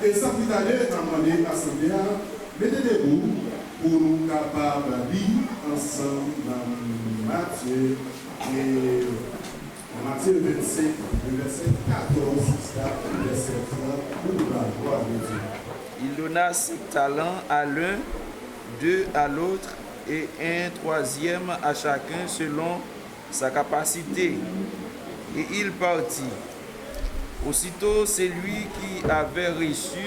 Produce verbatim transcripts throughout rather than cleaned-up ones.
E san pli tade, m ap mande asanble a mete debou pou nou kapab li ansanm nan Matye, e Matye vennsenk, de vèsè katòz jiska vèsè trant, pou la glwa de Dye. Il donna cinq talents à l'un, deux à l'autre, et un troisième à chacun selon sa capacité, et il partit. Aussitôt, celui qui avait reçu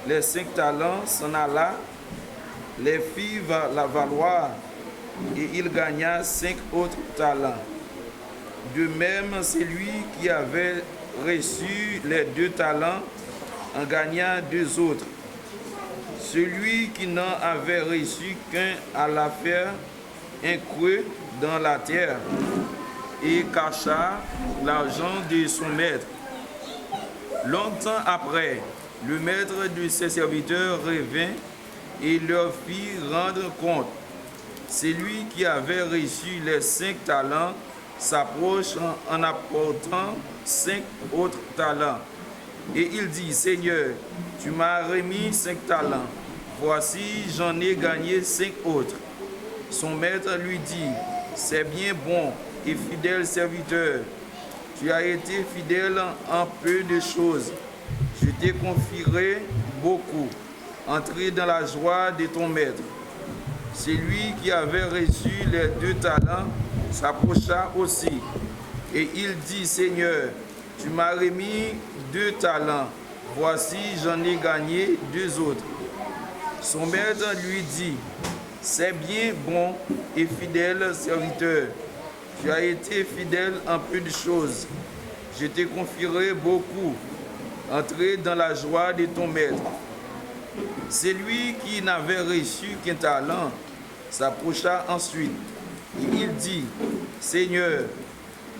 les cinq talents s'en alla, les fit va- la valoir, et il gagna cinq autres talents. De même, celui qui avait reçu les deux talents en gagna deux autres. Celui qui n'en avait reçu qu'un alla faire un creux dans la terre et cacha l'argent de son maître. Longtemps après, le maître de ses serviteurs revint et leur fit rendre compte. Celui qui avait reçu les cinq talents s'approche en apportant cinq autres talents. Et il dit, Seigneur, tu m'as remis cinq talents. Voici, j'en ai gagné cinq autres. Son maître lui dit, c'est bien, bon et fidèle serviteur. Tu as été fidèle en peu de choses. Je te confierai beaucoup. Entre dans la joie de ton maître. Celui qui avait reçu les deux talents s'approcha aussi, et il dit, Seigneur, tu m'as remis deux talents, voici, j'en ai gagné deux autres. Son maître lui dit, c'est bien, bon et fidèle serviteur. Tu as été fidèle en peu de choses, je te confierai beaucoup. Entre dans la joie de ton maître. Celui qui n'avait reçu qu'un talent s'approcha ensuite, et il dit, Seigneur,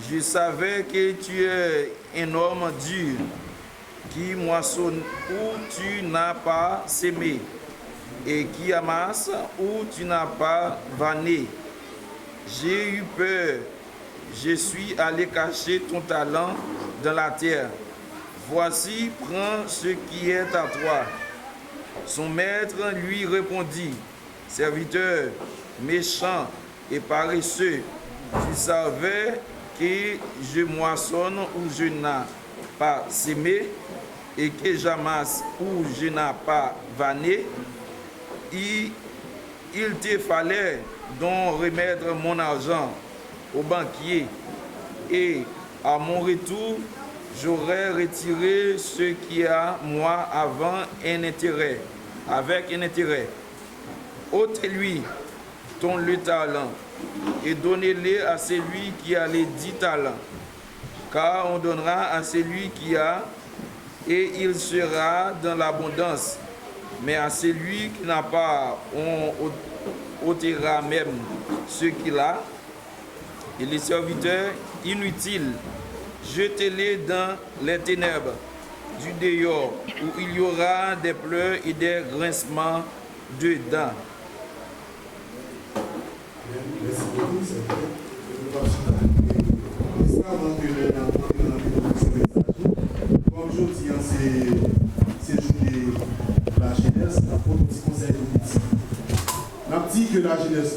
je savais que tu es un homme dur, qui moissonne où tu n'as pas semé, et qui amasse où tu n'as pas vanné. J'ai eu peur, je suis allé cacher ton talent dans la terre. Voici, prends ce qui est à toi. Son maître lui répondit, Serviteur méchant et paresseux, tu savais que je moissonne où je n'ai pas semé et que j'amasse où je n'ai pas vanné. Il, il te fallait donc remettre mon argent au banquier, et à mon retour, j'aurais retiré ce qui est à moi avant un intérêt, avec un intérêt. Ôtez-lui ton le talent et donnez-le à celui qui a les dix talents, car on donnera à celui qui a, et il sera dans l'abondance. Mais à celui qui n'a pas, on ôtera même ce qu'il a. Et les serviteurs inutiles, jetez-les dans les ténèbres du dehors, où il y aura des pleurs et des grincements de dents. Mèsi bokou, sèvitè. Nou p ap chita. E jis avan ke nou antre nan ledikasyon mesaj yo, kòm jodi a se, se jounen lajenès, n ap pote yon ti konsèy pou piti. N ap di ke lajenès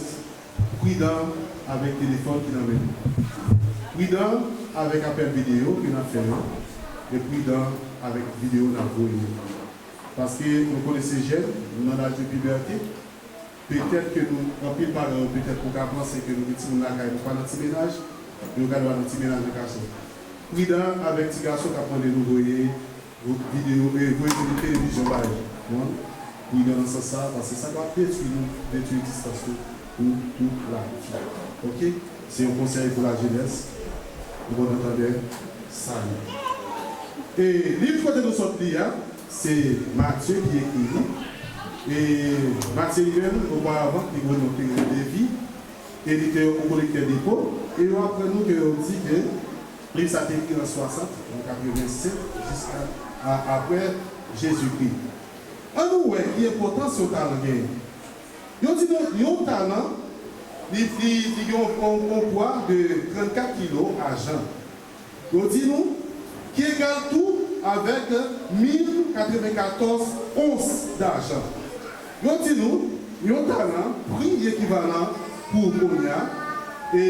pridan avèk telefòn ki nan men nou. Pridan avèk apèl videyo ke n ap fè yo. E pridan avèk videyo n ap voye yo. Paske nou konnen se jèn, nou nan laj de pibète. Petèt ke nou, anpil paran yo, petèt nou ka panse ke nou gen timoun lakay nou pa nan ti menaj, yo ka nan ti menaj nan kache. Pridan avèk ti gason k ap mande nou voye videyo, e voye tele-, televizyon ba yo. Bon, pridan nan sans sa, paske sa ka detwi nou, detwi egzistans nou pou tout lavi. Oke? Se yon konsèy pou lajenès. Bon antandè, salut. E liv kote nou sot li a, se Matye ki ekri li. E Matye li menm, oparavan, li gen yon non, te rele Levi. E li te yon kolektè denpo. E yo aprann nou ke yo di ke liv sa te ekri an swasant, an katrevensenk, jiska a, apre Jezikri. Ann nou wè ki enpòtans yon talan genyen. Yo di nou, yon talan, li, li, li gen yon, yon, yon pwa de trannkat kilo ajan. Yo di nou, ki egal tou avèk mil katrevenkatòz ons dajan. Yo di nou, yon talan, pri ekivalan pou kounye a, e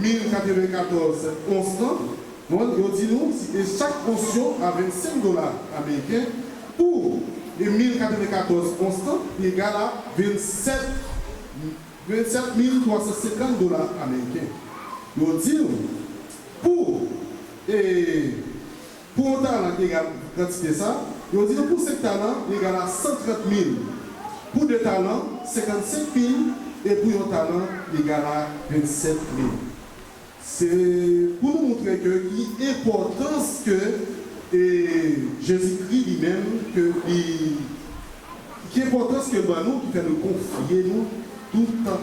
mil katrevenkatòz ons lan, bon, yo di nou, si, e chak ons yo a vennsenk dola ameriken, pou e mil katrevenkatòz ons lan, li egal a vennsèt, vennsèt mil twa san senkant dola ameriken. Yo di nou, pou, e, pou yon talan ki egal kantite sa, yo di nou pou senk talan, li egal a san trant mil. Pou de talan, senkannsenk mil. E pou yon talan, li egal a vennsèt mil. Se pou nou montre ke ki enpòtans ke, e, Jezikri li menm, ke li, ki enpòtans ke l ban nou, ki fè nou konfye nou tout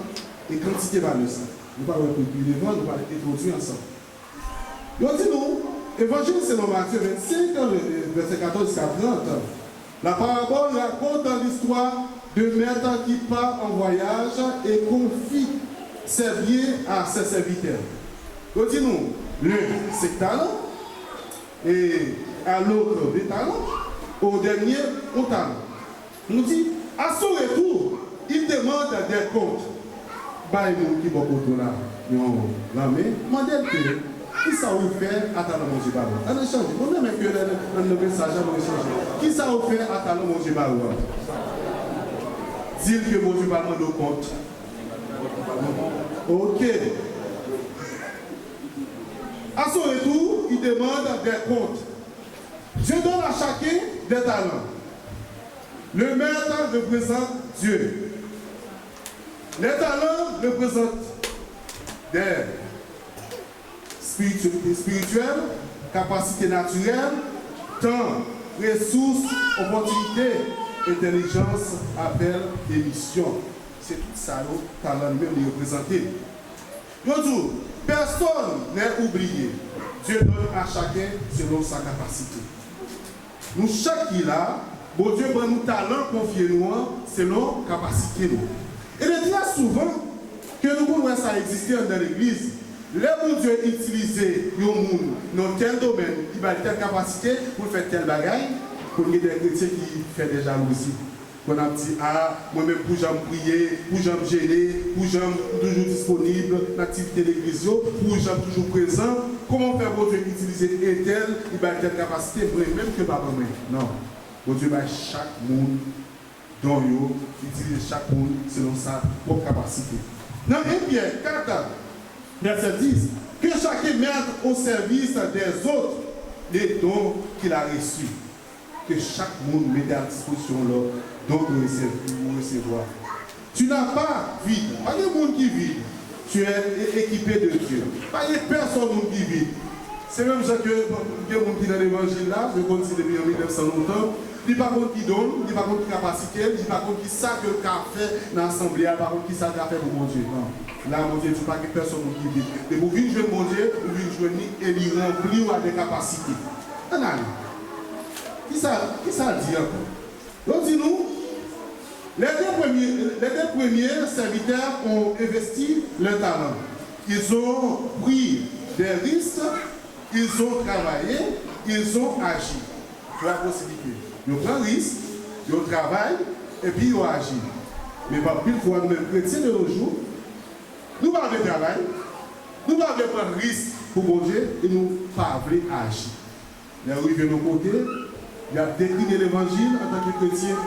e kantite valè sa. Nou pral wè pou pi devan, nou pral entwodui ansanm. Yo di nou, Evanjil selon Matye vennsenk, vèsè katòz jiska trant, la parabole raconte l'histoire d'un maître qui part en voyage et confie ses biens à ses serviteurs. Yo di nou, l'un cinq talents, et à l'autre deux talents, au dernier un talent. Nou di, à son retour, il demande des comptes. Bay moun ki bò kote w la yon lanmen, mande l ke, kisa ou fè a talan Bondye ba ou? Ann echange. Mwen renmen ke lè nan, nan mesaj la, nou echange. Kisa ou fè a talan Bondye ba ou an? Di l ke Bondye pral mande w kont. Ok. À son retour, il demande des comptes. Dieu donne à chacun des talents. Le maître représente Dieu. Les talents représentent des spiritu-, spirituels, capacités naturelles, temps, ressources, opportunités, intelligence, appel et mission. Se tout sa yo, talan li menm li reprezante. Yo di w, personne n'est oublié. Dieu donne à chacun selon sa capacité. Nou chak ki la, Bondye ban nou talan konfye nou an selon kapasite nou. E de trè souvan, ke nou konn wè sa egziste anndan legliz, lè Bondye itilize yon moun nan tèl domèn, li ba l tèl kapasite pou l fè tèl bagay, konn gen de kretyen ki fè de jalouzi. Konn ap di, a, mwen menm pou jan m priye, pou jan m jene, pou jan m toujou disponib nan aktivite legliz yo, pou jan m toujou prezan, kòman fè Bondye itilize entèl, li bay tèl kapasite, mwen menm ke pa ban mwen? Non. Bondye bay chak moun don yo, itilize chak moun selon sa pwòp kapasite. Nan en Pyè kat, vèsè dis, que chacun mette au service des autres les dons qu'il a reçus. Ke chak moun mete a dispozisyon w lòt don ke w resevwa. Tu n'as pas vide. Pa gen moun ki vid. Tu es é-, équipé de Dieu. Pa gen pèsòn moun ki vid. Se menm jan ke gen moun ki nan levanjil la, yo konn di depi an mil nèf san lontan, li pa konn ki don l, li pa konn ki kapasite l, li pa konn ki sa ke l ka fè nan asanble a, li pa konn ki sa l ka fè pou Bondye. Non. La, Bondye di pa gen pèsòn moun ki vid. Depi w vin jwenn Bondye, ou vin jwenn li e li ranpli w a de kapasite. Ann ale. Kisa, kisa l di ankò? Yo di nou, les deux premiers, les deux premiers serviteurs ont investi leurs talents. Ils ont pris des risques, ils ont travaillé, ils ont agi. Twa posiblite. Yo pran risk, yo travay, epi yo aji. Men pa anpil fwa, nou menm kretyen de nos jours, nou pa vle travay, nou pa vle pran risk pou Bondye, e nou pa vle aji. Lè rive yon kote, y ap dekline levanjil antanke kretyen,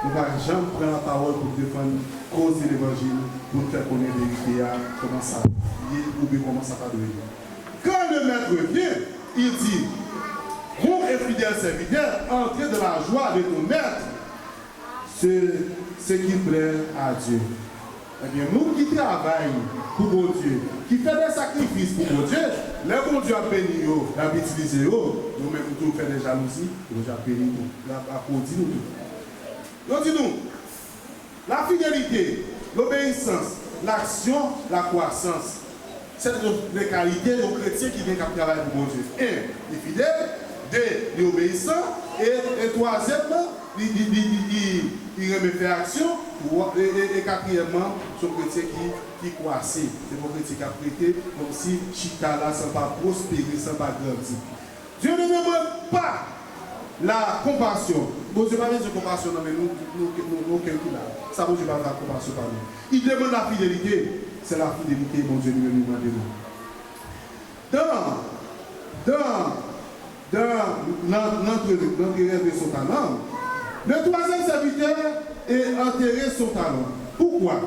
nou pa janm pran lapawòl pou n defann koze levanjil, pou n fè konnen verite a, kòman sa ye oubyen kòman sa ta dwe ye. Quand le maître vient, il dit, bon et fidèle serviteur, entre dans la joie de ton maître. Ce, ce qui plaît à Dieu. Ebyen, moun ki travay pou Bondye, ki fè de sakrifis pou Bondye, lè Bondye ap beni yo, l ap itilize yo, nou menm tou fè de jalouzi, Bondye ap beni nou, l ap aplodi nou tou. Yo di nou, la fidélité, l'obéissance, l'action, la croissance. Se de kalite yon kretyen ki gen k ap travay pou Bondye. En, li fidèl. De, li obeyisan. E, e twazyèmman, li, li, li, li, li, li renmen fè aksyon. Twa-, e, e, e katriyèmman, se yon kretyen ki, ki kwase. Se pa yon kretyen k ap rete kòmsi chita la san pa pwospere, san pa grandi. Dieu ne demande pas La compassion. Bondye pa bezwen konpasyon nan men nou, nou, nou, nou okenn ki la. Sa Bondye pa fè ak konpasyon pa nou. Li demann la fidelite. Se la fidelite Bondye li menm li mande nou. Dans, dans, dans, dans, dans, dans, dans son talent. Le troisième serviteur est enterré son talent. Pourquoi?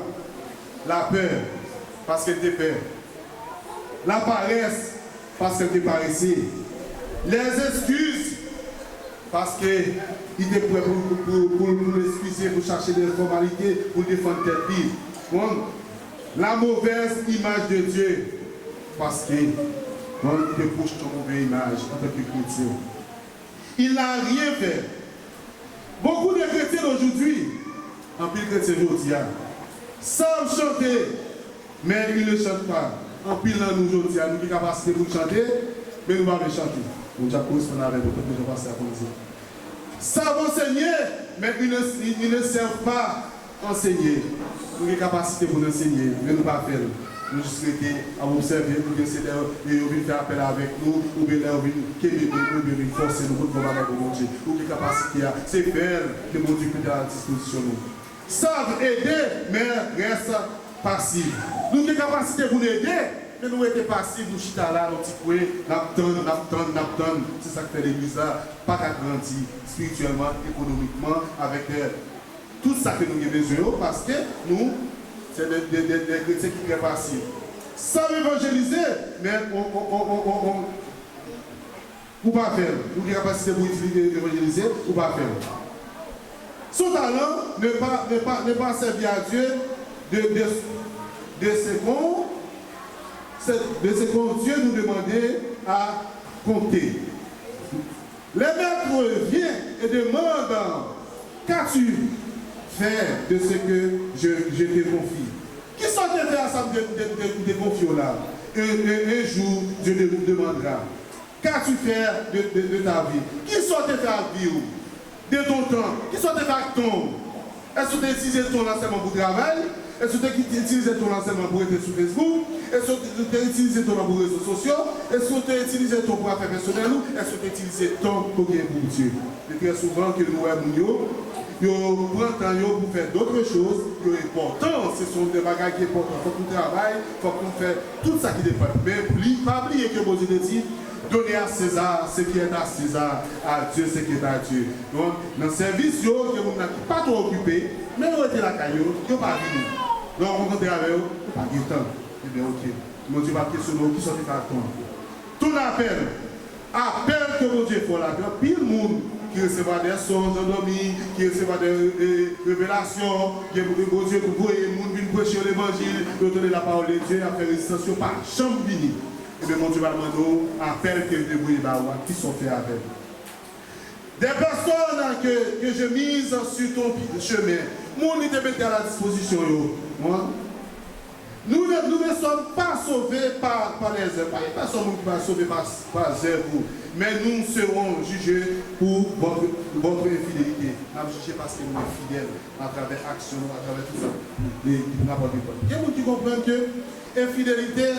La peur, paske l te pè. La paresse, paske l te parese. Les excuses, paske li te prè pou, pou, pou, pou l eskize, pou chache de fòmalite, pou l defann tèt li. Bon. La mauvaise image de Dieu, paske, bon, li te pwojte yon move imaj antanke kretyen. Il n'a rien fait. Beaucoup de chrétiens aujourd'hui, anpil kretyen jodi a, savent chanter, mais ils ne chantent pas. Anpil nan nou jodi a, nou gen kapasite pou n chante, men nou pa vle chante. Bondye ap koresponn avèk nou, tankou jan pastè a konn di. Savent enseigner, mais ils ne, ils ne servent pas enseigner. Nou gen kapasite pou n ansenye, men nou pa fè l. Nou jis rete ap obsève, oubyen se lè yo vin fè apèl avèk nou, oubyen lè yo vin kenbe nou, oubyen vin fòse nou pou n fè yon bagay pou Bondye. Nou gen kapasite a, se fè l ke Bondye mete a dispozisyon nou. Savent aider, mais restent passifs. Nou gen kapasite pou n ede, men nou rete pasif, nou chita la nan ti kwen, n ap tann, n ap tann, n ap tann. Se sa k fè legliz la pa ka grandi espirityèlman, ekonomikman, avèk, eh, tout sa ke nou gen bezwen yo, paske nou se de, de, de, de kretyen ki trè pasif. Savent évangéliser, men on, on, on, on, on, on, ou pa fè l. Ou gen kapasite pou itilize, evanjelize, ou pa fè l. Son talent n'est pas, n'est pas, n'est pas servi à Dieu de, de, de ce qu'on, de ce qu'on Dieu nous demandait à compter. Le maître vient et demande, qu'as-tu fait de ce que je, je te confie? Kisa w te fè a sa m te, te, te, te konfye w la? Un, un, un jour, Dieu te demandera. Qu'as-tu fait de, de, de ta vie? Kisa w te fè ak vi w? De ton tan. Kisa w te fè ak tan w? Èske w te itilize tan w la sèlman pou travay? Èske w te itilize tan w la sèlman pou rete sou Facebook? Èske w te itilize tan w la pou rezo sosyo? Èske w te itilize tan w pou afè pèsonèl ou? Èske w te itilize tan ke w gen pou Dye? E trè souvan ke nou wè moun yo, yo pran tan yo pou fè d'autres choses, yo enpòtan, se son de bagay ki enpòtan. Fòk nou travay, fòk nou fè tout sa ki depann. Men pli, pa bliye ke Bondye te di, donnez à César ce qui est à César, à Dieu ce qui est à Dieu. Donk, nan sèvis yo, gen moun nan ki pa twò okipe, men yo rete lakay yo, yo pa vini. Lè w rankontre avè yo, yo pa gen tan. Ebyen, oke. Bondye p ap kesyone w, kisa w te fè ak tan an? Ton apèl. Apèl ke Bondye fè w la, gen anpil moun ki resevwa de sonj nan dòmi, ki resevwa de, e, revelasyon, gen moun Bondye voye moun vin preche yo levanjil, yo tande la parole de Dieu, y ap fè rezistans, yo pa janm vini. Ebyen, Bondye pral mande w, apèl ke l te voye ba ou a, kisa w fè avè l? Des personnes que, que je mise sur ton chemin. Moun li te mete a la dispozisyon yo. Wi. Nous ne, nous ne sommes pas sauvés par, par les œuvres. Pa gen pèsonn moun ki va sove pa, pa zèv ou. Men nous serons jugés pour votre, votre infidélité. N ap jije paske nou enfidèl atravè aksyon nou, atravè tout sa n ap antreprann. Gen moun ki konprann ke enfidelite,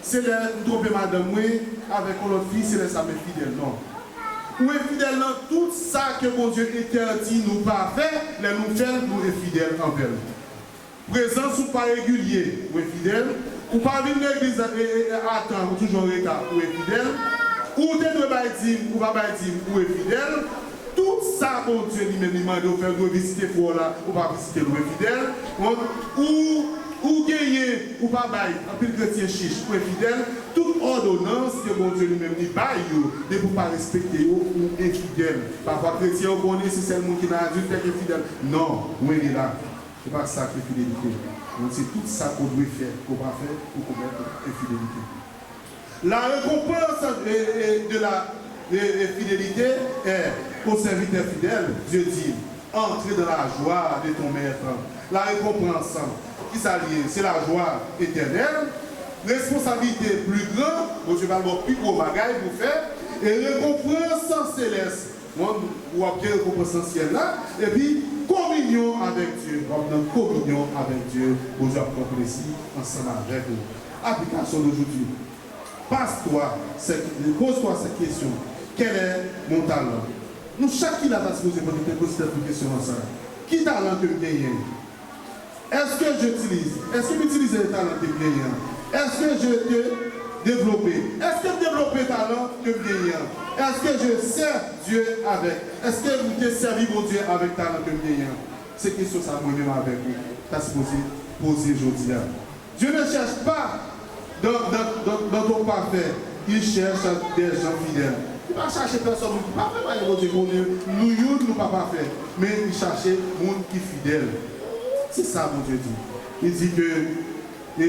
se lè m twonpe madanm mwen avèk yon lòt fi, se lè sa m enfidèl. Non. Ou enfidèl nan tout sa ke Bondye entèdi nou pa fè, lè nou fè l, nou enfidèl anvè l. Prezans ou pa regilye, ou enfidèl. Ou pa vin legliz a, e, e, e, a tan, ou toujou an reta, ou enfidèl. Ou te dwe bay dim, ou pa bay dim, ou enfidèl. Tout sa Bondye li menm li mande w fè, ou dwe vizite frè w la, ou pa vizite l, ou enfidèl. Ou, ou, ou genyen, ou pa bay, anpil kretyen chich, ou enfidèl. Tout òdonans ke Bondye li menm li bay yo, depi w pa respekte yo, ou enfidèl. Pafwa kretyen yo konnen se sèl moun ki nan adiltè ki enfidèl. Non, lwen de la. Se pa sa ki enfidelite. Donk, se tout sa ke w dwe fè, ke w pa fè, ou komèt enfidelite. La récompense de, de, de la, de, de fidélité est au serviteur fidèle, Dieu dit, entre dans la joie de ton maître. La récompense, kisa l ye? Se lajwa etènèl, responsablite pli gran, Bondye pral ba w pi gwo bagay pou fè, e rekonpans selès, w ap gen rekonpans nan syèl la, epi kominyon avèk Dye, w ap nan kominyon avèk Dye, Bondye ap pran plezi ansanm avèk ou. Aplikasyon de jodi. Pose-toi cette, pose-toi cette question. Quel est mon talent? Nou chak ki la ta sipoze poze tèt nou kesyon sa. Ki talan ke m genyen? Est-ce que j'utilise, est-ce que m itilize talan ke m genyen an? Est-ce que je te développé? Est-ce que m devlope talan ke m genyen an? Est-ce que je sers Dieu avec? Est-ce que m te sèvi Bondye avèk talan ke m genyen an? Se kesyon sa mwen menm avèk ou ta sipoze poze jodi a. Dieu ne cherche pas dans, dans, dans, dans ton parfait, il cherche des gens fidèles. Li pa chache pèsòn moun ki pafè, paske Bondye konnen nou youn, nou pa pafè. Men li chache moun ki fidèl. Se sa Bondye di. Li di ke, e,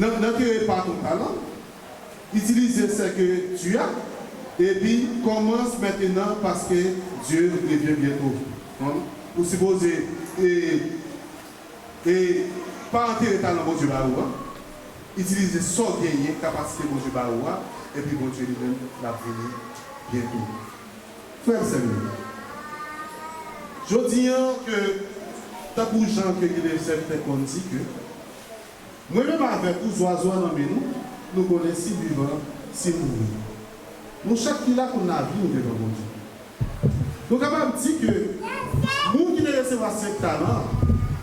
nan, nan tere pa ton talan, utiliser ce que tu as, epi commence maintenant parce que Dieu revient bientôt. Ou sipoze, e, e pa antere talan Bondye ba ou an. Itilize sa w genyen, kapasite Bondye ba ou a, epi Bondye li menm, l ap vini byento. Frè m, sè m yo, jodi an, ke, tankou jan ke gen de sèvitè konn di ke, mwen menm avèk ou, zwazo a nan men nou, nou konnen si l vivan, si l mouri. Nou chak ki la konn lavi nou devan Bondye. Nou kapab di ke moun ki te resevwa senk talan,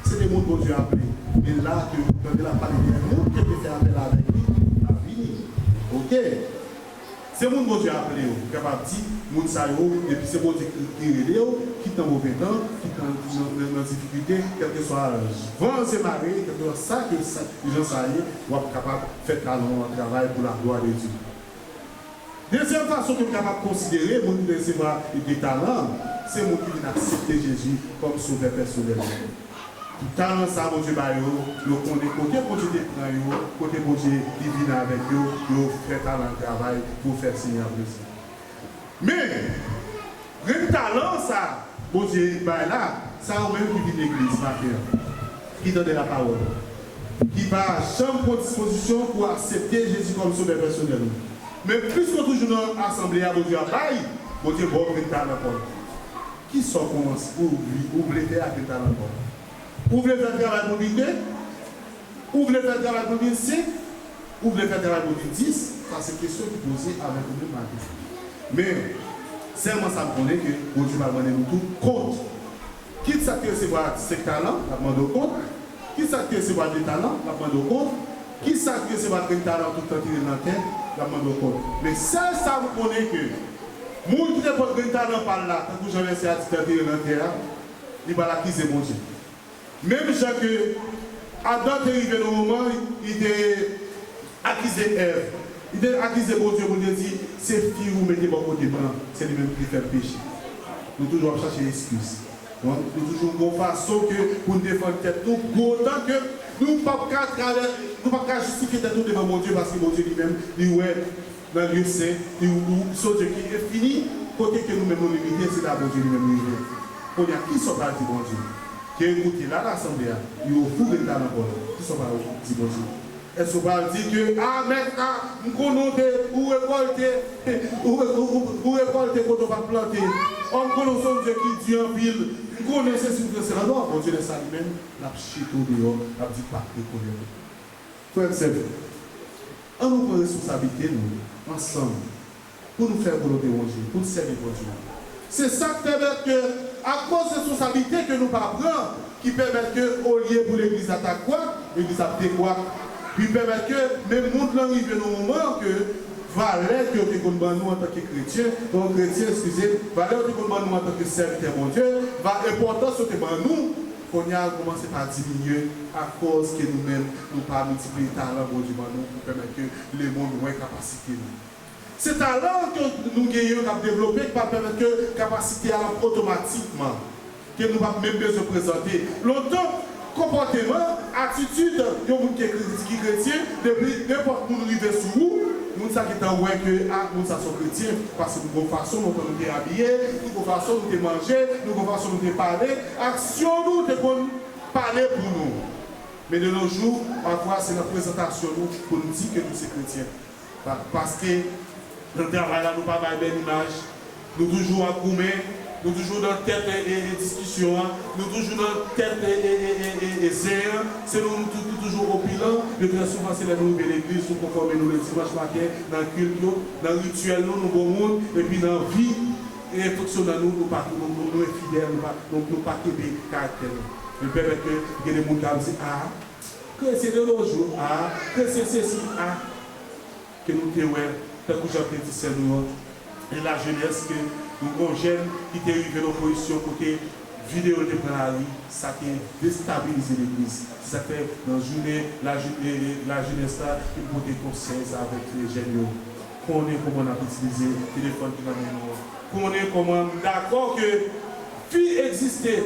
se te moun Bondye aple. Men la ke nou tande l ap pale de moun ke te fè apèl avèk li, lavi li. Oke. Se moun Bondye aple yo, nou kapab di, moun sa yo, depi se Bondye ki, ki rele yo, kit nan move tan, kit nan, nan, nan, nan difikilte, kèlkeswa van e mare, kèlkeswa sa ke sa, jan sa ye, w ap kapab fè talan w an travay pou laglwa de Dye. Dezyèm fason ke nou kapab konsidere moun ki te resevwa de talan, se moun ki vin aksepte Jezi kòm sovè pèsonèl yo. Talan sa Bondye ba yo, yo konnen kote Bondye te pran yo, kote Bondye li vin avèk yo, yo fè talan travay pou fè Senyè a plezi. Men, grenn talan sa Bondye bay la, sa yo menm ki vin legliz maten an, ki tande lapawòl, ki pa janm pran dispozisyon pou aksepte Jezi kòm sovè pèsonèl ou. Men plis nou toujou nan asanble a Bondye ap bay, Bondye ba w grenn talan pa w. Kisa w kòmanse, ou, ou vle fè ak grenn talan pa w? Ou vle fè travay pou vin de? Ou vle fè travay pou vin senk? Ou vle fè travay pou vin dis? Sa se kesyon ki poze avèk ou menm maten. Men, sèlman sa m konnen ke Bondye pral mande nou tout kont. Kit sa ki resevwa senk talan, l ap mande w kont. Kit sa ki resevwa de talan, l ap mande w kont. Kit sa ki resevwa grenn talan tout tan ki rete nan tè, l ap mande w kont. Men sèl sa m konnen ke moun ki te pran grenn talan pa l la, tankou jan vèsè a di, tan ki rete nan tè a, li pral akize Bondye. Menm jan ke Adan te rive nan moman, li te akize Èv. Li te akize Bondye, Bondye di, se fi ou mete bò kote mwen an, se li menm ki fè m peche. Nou toujou ap chache eskiz. Donk, nou toujou gon fason ke pou n defann tèt nou, gwo otan ke nou p ap ka travè, nou p ap ka jistifye tèt nou devan Bondye, paske Bondye li menm, li wè nan lye sen, li, ou, se yon Dye ki enfini, kote ke nou menm nou limite, se la Bondye li menm li rive. Kounye a, kisa w pral di Bondye? Ke ou te la nan asanble a, yo ofri w grenn talan pa w la, kisa w pral di Bondye? Èske w pral di ke, a, mèt, a, m konnen w te, ou rekòlte, ou, ou, ou, ou rekòlte kote w pa t plante? O, m konnen w se yon Dye ki di anpil, m konnen sesi, m konnen sela. Non, Bondye lè sa li menm, l ap chite w deyò, l ap di, pa t rekonèt ou. Frè m, sè m, ann nou pran responsablite nou ansanm pou nou fè volonte Bondye, pou n sèvi Bondye. Se sa k pèmèt ke, akoz responsablite ke nou pa pran, ki pèmèt ke, olye pou legliz la ta kwak, legliz la ap dekwak. Ki pèmèt ke, men mond lan rive nan moman ke valè ke yo te konn ban nou antanke kretyen, non, kretyen, eskize, valè yo te konn ban nou antanke sèvitè Bondye, va, enpòtans yo te ban nou, kounye a, kòmanse pa diminye, akoz ke nou menm, nou pa miltipliye talan Bondye ban nou pou pèmèt ke lemonn wè kapasite nou. Se talan ke nou genyen yo k ap devlope, ki pral pèmèt ke kapasite a ap otomatikman, ke nou p ap menm bezwen prezante. Lontan, konpòteman, atitid yon moun ki kre-, ki kretyen, depi nenpòt moun rive sou ou, moun sa gentan wè ke, a, moun sa se yon kretyen, paske nou gon fason lontan nou te abiye, nou gon fason nou te manje, nou gon fason nou te pale, aksyon nou te konn pale pou nou. Men de nos jours, pafwa se nan prezantasyon nou pou nou di ke nou se kretyen. Pa-, paske nan travay la, nou pa bay bèl imaj, nou toujou ap goumen, Nou toujou nan tèt e, e, e diskisyon an, nou toujou nan tèt e, e, e, e, e, e zen an, se nou, nou tou- nou toujou opilan, men trè souvan se lè nou rive legliz, nou konfòme nou le dimanch maten, nan kilt nou, nan rityèl nou, nou bon moun, epi nan vi e fonksyonman nou, nou pa, nou, nou, nou enfidèl, nou pa, nou, nou pa kenbe karaktè nou. Nou pèmèt ke gen de moun k ap di, a, kretyen de nos jours, a, kretyen sesi, a, ke nou te wè, tankou jan te di sè nou an, e lajenès ke nou gon jèn ki te rive nan pozisyon kote videyo te pran lari, sa te destabilize legliz. Se sa k fè nan jounen lajou- e- e- lajenès la, nou pote konsèy sa avèk jèn yo. Konnen kòman n ap itilize telefòn ki nan men nou an. Konnen kòman m dakò ke fi egziste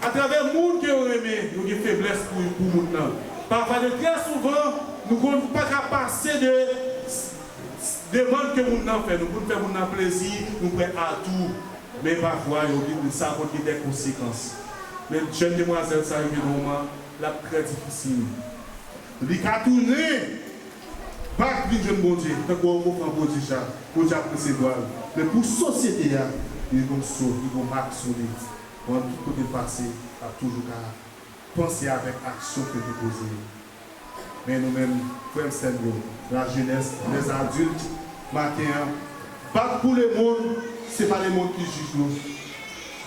atravè moun ke yo renmen, yo gen feblès pou, pou moun nan. Pafwa de trè souvan, nou konn pa ka pase de demann ke moun nan fè nou, pou n fè moun nan plezi, nou prè a tou. Men pafwa, yo gen, sa konn gen de konsekans. Men jèn demwazèl sa rive nan moman, l ap trè difisil. Li ka tounen bak vin jwenn Bondye, tankou yon ofrann pwodij la, Bondye ap resevwa l. Men pou sosyete a, li gon so, li gon mak sou li. Bon, tout kote l pase, l ap toujou ka panse avèk aksyon ke li poze. Men nou menm, frè m, sè m yo, lajenès, lèzadilt, maten an, bat pou lemonn, se pa lemonn ki jij nou.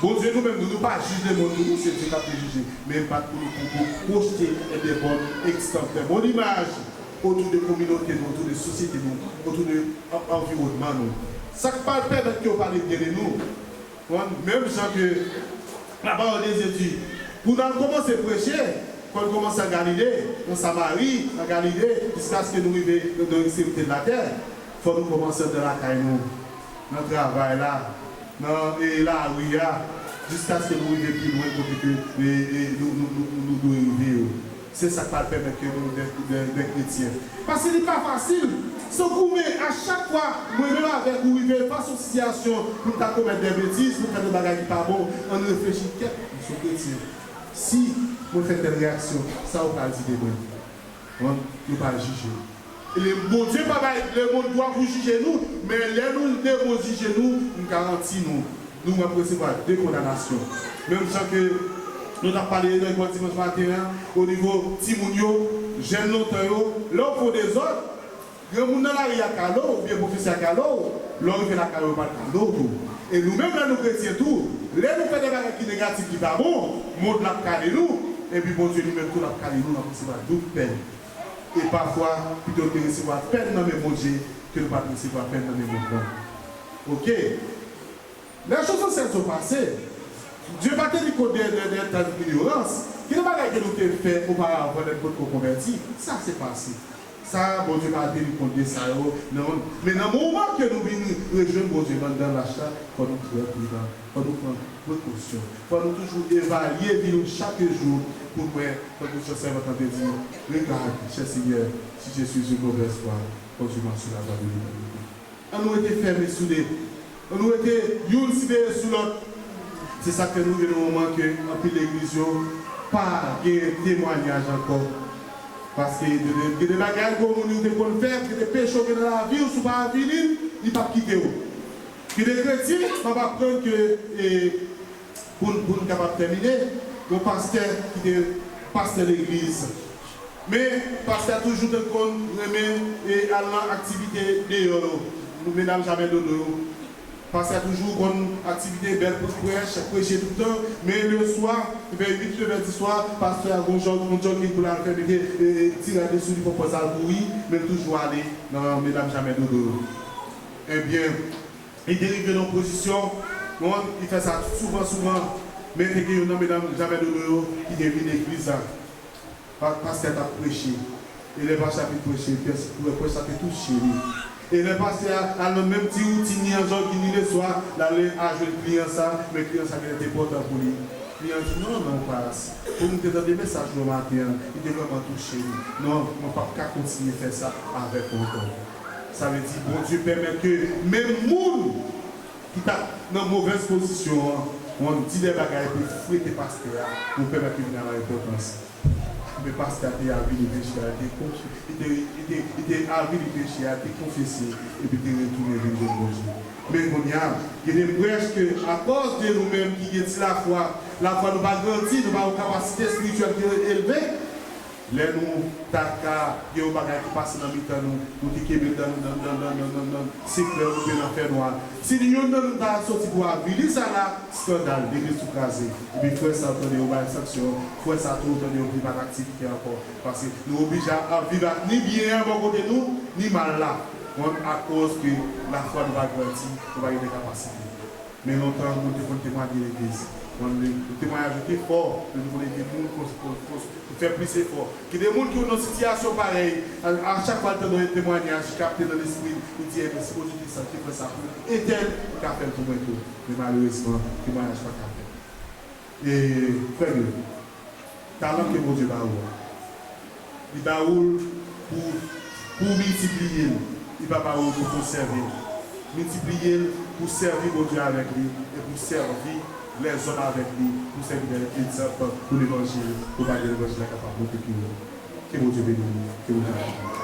Bondye, nou menm, nou, nou pa jij lemonn pou nou, se Dye k ap jije. Men bat pou nou, pou, pou pwojte de bòn egzanp, de bòn imaj otou de kominote nou, otou de sosyete nou, otou de an- anviwònman nou. Sa k pral pèmèt ke yo pale byen de nou. Konprann? Menm jan ke la parole de Dieu di, pou n al kòmanse preche, fò n kòmanse an Galile, an Samari, an Galile, jiskaske nou rive nan, nan ekstremite de latè. Fò nou kòmanse anndan lakay nou, nan travay la, nan e, lari a, jiskaske nou rive pi lwen kote ke e, e, nou, nou, nou, nou, nou dwe rive yo. Se sa k pral pèmèt ke nou de, de, de kretyen. Paske li pa fasil. Se goumen a chak fwa mwen menm avèk ou rive fas yon sitiyasyon pou n ta komèt de betiz, pou n fè de bagay ki pa bon, ann reflechi kèk, mwen se yon kretyen. Si mwen fè tèl reyaksyon, sa yo pral di de mwen? Bon, yo pral jije. E Bondye pa bay lemonn dwa pou jije nou, men lè nou, lemonn jije nou, m garanti nou, nou ap resevwa de kondanasyon. Menm jan ke nou t ap pale nan lekòl dimanch maten an, o nivo timoun yo, jèn lontan yo, lè w fè dezòd, granmoun nan lari a kale w, oubyen pwofesè a kale w, lè w rive lakay ou, yo pral kale w tou. E nou menm, lè nou kretyen tou, lè nou fè de bagay ki negatif, ki pa bon, mond la ap kale nou, epi Bondye li menm tou l ap kale nou, n ap resevwa doub pèn. E pafwa, pito n te resevwa pèn nan men Bondye ke nou pa t resevwa pèn nan men mond lan. Oke. Les choses anciennes sont passées. Dye pa teni kont de, de, de tan ignorans. Gen de bagay ke nou te fè oparavan lè n potko konvèti. Sa se pase. Sa, Bondye pa teni kont de sa yo. Non. Men nan moman ke nou vin rejwenn Bondye anndan lach la, fò nou trè pridan. Fò nou pran prekosyon. Fò nou toujou evalye vi nou chak jou pou n wè, tankou jan sèvant lan te di, Regarde, cher Seigneur, si je suis une mauvaise foi, conduis-moi sur la voie de l'éternité. Ann nou rete fèmen soude. Ann nou rete youn siveye sou lòt. Se sa k fè nou rive nan moman ke anpil legliz yo pa gen temwayaj ankò. Paske gen de, gen de bagay gwo moun yo te konn fè, gen de peche w gen nan lavi w, si w pa avili l, li p ap kite w. Gen de kretyen, m ap aprann ke, e, pou n, pou n kapab tèmine, yon pastè ki te pastè legliz. Men, pastè a toujou te konn renmen, e, al nan aktivite deyò yo, medam jamè dodo yo. Pastè a toujou konn aktivite bèl pou prèch, preche toutan, men leswa, vè uit, vè dis swa, pastè a gon jòg, gon jòging pou l al fè, mete, e, e, ti rad li sou li, pran pòz al kouri, men l toujou ale nan medam jamè dodo yo. Ebyen, li te rive nan yon pozisyon, bon, li fè sa souvan, souvan, men te gen youn nan medam jamè dodo yo ki te vin legliz la. Pa-, pastè t ap preche. E lè pastè a fin preche, pyès, prèch la te touche li. E lè pastè a al nan menm ti woutin li an, jòging li leswa, l ale al jwenn kliyan sa, men kliyan sa genlè te enpòtan pou li. Kliyan an di, "Non, non, pas. Pou m te tande mesaj ou an maten an, li te vrèman touche m. Non, mwen p ap ka kontinye fè sa avèk ou ankò." Sa vle di, Bondye pèmèt ke menm moun ki t ap nan movèz pozisyon an, w ap di de bagay pou frete pastè a, pou pèmèt li vin al an repantans. Men pastè a te avili peche a, li te konf-, li te, li te, li te avili peche a, te konfese, epi te retounen vin jwenn Bondye. Men kounye a, gen de brèch ke, akòz de nou menm ki gen ti lafwa, lafwa nou pa grandi, nou pa yon kapasite espirityèl ki elve, lè nou ta ka gen yon bagay ki pase nan mitan nou, nou te kenbe l nan, nan, nan sekrè oubyen nan fènwa. Si youn nan nou ta soti pou avili sa la, eskandal, legliz tou kraze. Epi frè sa a, ou tande yo bay sanksyon, frè sa a tou, ou tande yo pi pa nan aktivite ankò. Paske nou oblije ap viv ak ni byen an bò kote nou, ni mal la. Bon, akoz ke lafwa nou pa grandi, nou pa gen de kapasite. Men lontan, moun te konn temwanye legliz. Bon, le, le temwayaj yo te fò, yo te konn ede moun kons-, kons-, kons-, fè plis efò. Gen de moun ki nan sitiyasyon parèy, a, a chak fwa l tande yon temwayaj k ap te nan lespri l, li di, "Enben, si Bondye te santi frè sa pou entèl, li ka fè l pou mwen tou." Men malerezman, temwayaj pa ka fèt. E, frè m yo, talan ke Bondye ba ou a, li ba ou l pou, pou w miltipliye l. Li pa ba ou l pou konsève l. Miltipliye l pou sèvi Bondye avèk li e pou sèvi lèzòm avèk li, pou sèvi de egzanp pou levanjil, pou bagay levanjil la kapab monte pi wo. Ke Bondye beni w. Ke Bondye beni w.